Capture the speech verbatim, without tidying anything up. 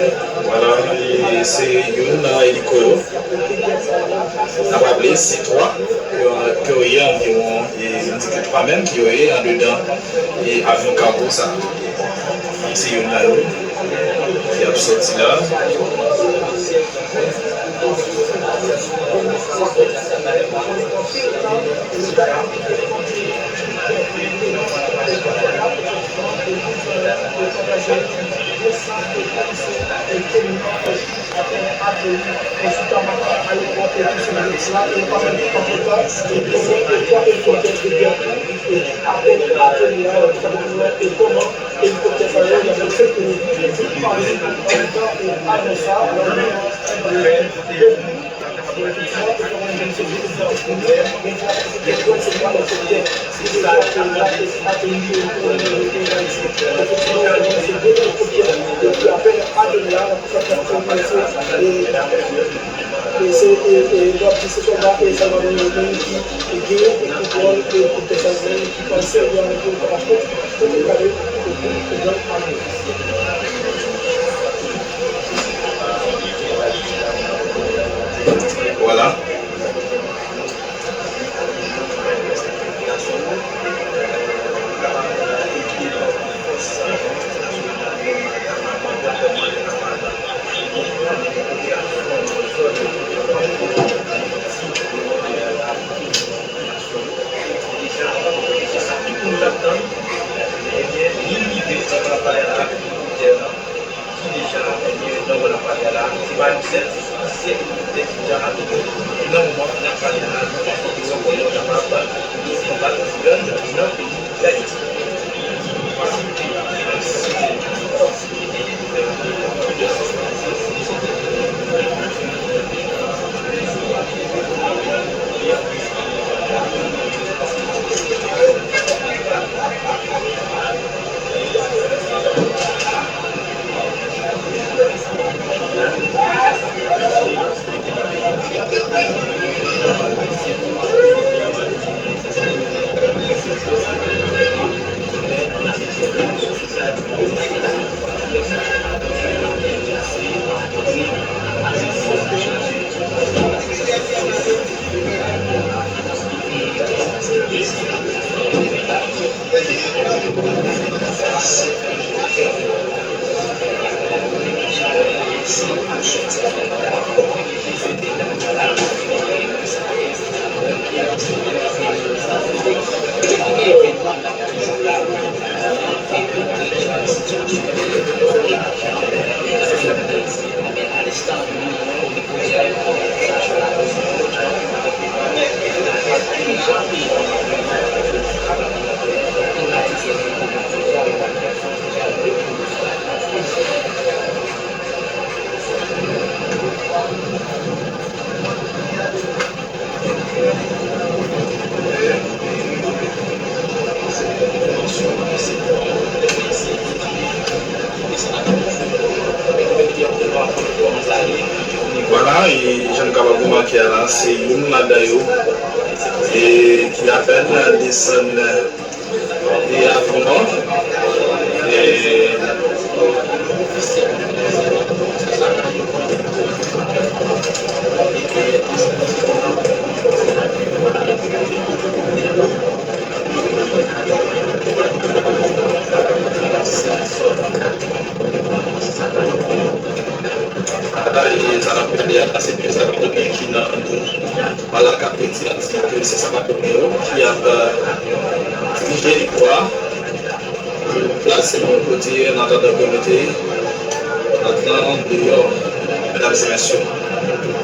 Vwala, e se youn nan eliko yo. N ap raple, se twa ke, ke yo ye anviwon, e nou di ke twa menm ke yo ye andedan, e avyon kago sa. Se youn nan yo ki ap sòti la. Vwala. Ki deja, ebyen, nan wòl ap pale a la, se pa yon sèl, se plizyè elikoptè ki deja abiye. Nan moman n ap pale a la, nou panse ke yo konnen yo kapab konbat dròn nan peyi Dayiti. Vwala, e jan nou kapab remake a la, se youn ladan yo, e ki apèn desann e avyon an, e Sa n ap gade a la, se pyè Salvadorien ki nan Malak ap retire ti komisè Salvadorien yo ki ap dirije eliko a. Plase moun kote an atandan ke mete Atlan deyò, medam e mesye.